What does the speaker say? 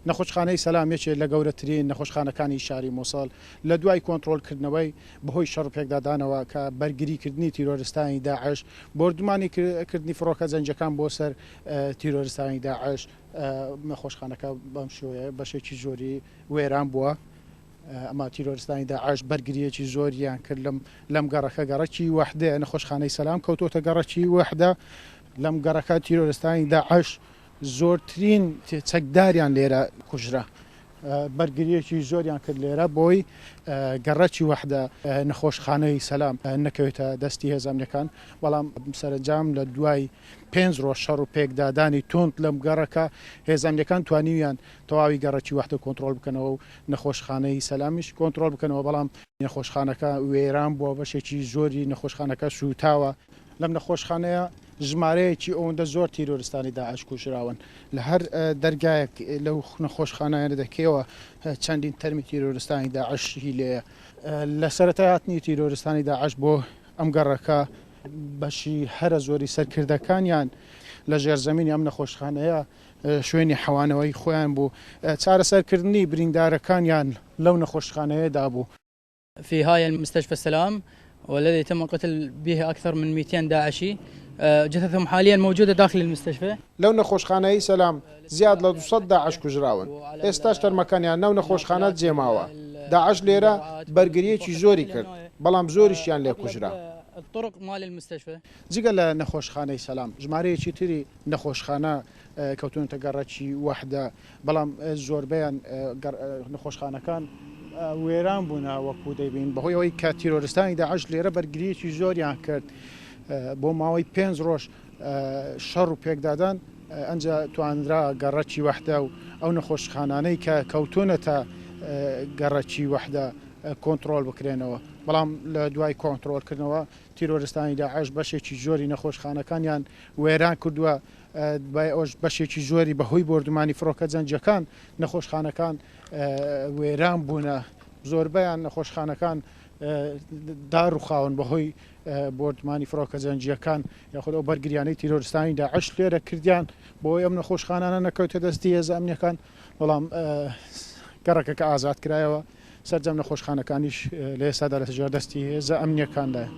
نەخۆشخانەی سەلام یەکێ لە گەورەترین نەخۆشخانەکانی شاری موسڵ لە دوای کۆنترۆڵکردنەوەی بەهۆی شەڕ و پێکدادانەوە کە بەرگریکردنی تیرۆرستانی داعش، بۆردومانی کردنی فڕۆکە جەنگیەکان بۆ سەر تیرۆرستانی داعش، نەخۆشخانەکە بەم شێوەیە بەشێکی زۆری وێران بووە. ئەمە تیرۆرستانی داعش بەرگرییەکی زۆریان کرد لەم لەم گەڕەکە، گەڕەکی وەحدەیە، نەخۆشخانەی سەلام کەوتۆتە گەڕەکی وەحدە. لەم گەڕەکە تیرۆرستانی داعش زۆرترین چەکداریان لێرە کوژرا. بەرگرییەکی زۆریان کرد لێرە بۆی گەڕەکی وەحدە نەخۆشخانەی سەلام نەکەوێتە دەستی هێزە ئەمنیەکان، بەڵام سەرەنجام لە دوای پێنج ڕۆژ شەڕ و پێکدادانی توند لەم گەڕەکە هێزە ئەمنیەکان توانیویان تەواوی گەڕەکی وەحدە کۆنتڕۆڵ بکەنەوە و نەخۆشخانەی سەلامیش کۆنتڕۆڵ بکەنەوە، بەڵام نەخۆشخانەکە وێران بووە، بەشێکی زۆری نەخۆشخانەکە سووتاوە. لەم نەخۆشخانەیە ژمارەیەکی ئەوەندە زۆر تیرۆرستانی داعش کوژراون، لە هەر دەرگایەک لەو نەخۆشخانەیە دەکەیەوە چەندین تەرمی تیرۆرستانی داعشی لێیە. لە سەرەتای هاتنی تیرۆرستانی داعش بۆ ئەم گەڕەکە بەشی هەرە زۆری سەرکردەکانیان لە ژێرزەمینی ئەم نەخۆشخانەیە شوێنی حەوانەوەی خۆیان بوو، چارەسەرکردنی بریندارەکانیان لەو نەخۆشخانەیەدا بوو. في هاي المستشفى السلام والذي تم قتل به أكثر من 200 داعشي جثثهم حاليا موجودة داخل المستشفى. لەو نەخۆشخانەیەی سەلام زیاد لە 200 داعش کوژراون، ئێستاش تەرمەکانیان ناو نەخۆشخانە جێماوە، داعش لێرە بەرگرییەکی زۆری کرد، بەڵام زۆریشیان لێ کوژرا. جگە لە نەخۆشخانەی سەلام، ژمارەیەکی تری نەخۆشخانە کەوتوونەتە گەڕەکی وەحدە، بەڵام زۆربەیان نەخۆشخانەکان وێران بوونە وەکو دەیبین بەهۆی ئەوەی کە تیرۆرستانی داعش لێرە بەرگریەکی زۆریان کرد بۆ ماوەی پێنج ڕۆژ شەڕ و پێکدادان ئەنجا توانرا گەڕەکی وەحدە و ئەو نەخۆشخانانەی کە کەوتونەتە گەڕەکی وەحدە کۆنتڕۆڵ بکرێنەوە بەڵام لە دوای کۆنتڕۆڵکردنەوە تیرۆرستانی داعش بەشێکی زۆری نەخۆشخانەکانیان وێران کردووە دوای ئەوەش بەشێکی زۆری بەهۆی بۆردومانی فڕۆکە جەنگیەکان نەخۆشخانەکان وێران بوونە، زۆربەیان نەخۆشخانەکان داڕوخاون بەهۆی بۆردومانی فڕۆکە جەنگیەکان یاخود ئەو بەرگریانەی تیرۆرستانی داعش لێرە کردیان بۆی ئەم نەخۆشخانانە نەکەوتە دەستی هێزە ئەمنیەکان، بەڵام گەڕەکەکە ئازاد کرایەوە، سەرجەم نەخۆشخانەکانیش لە ئێستادا لە ژێر دەستی هێزە ئەمنیەکاندایە.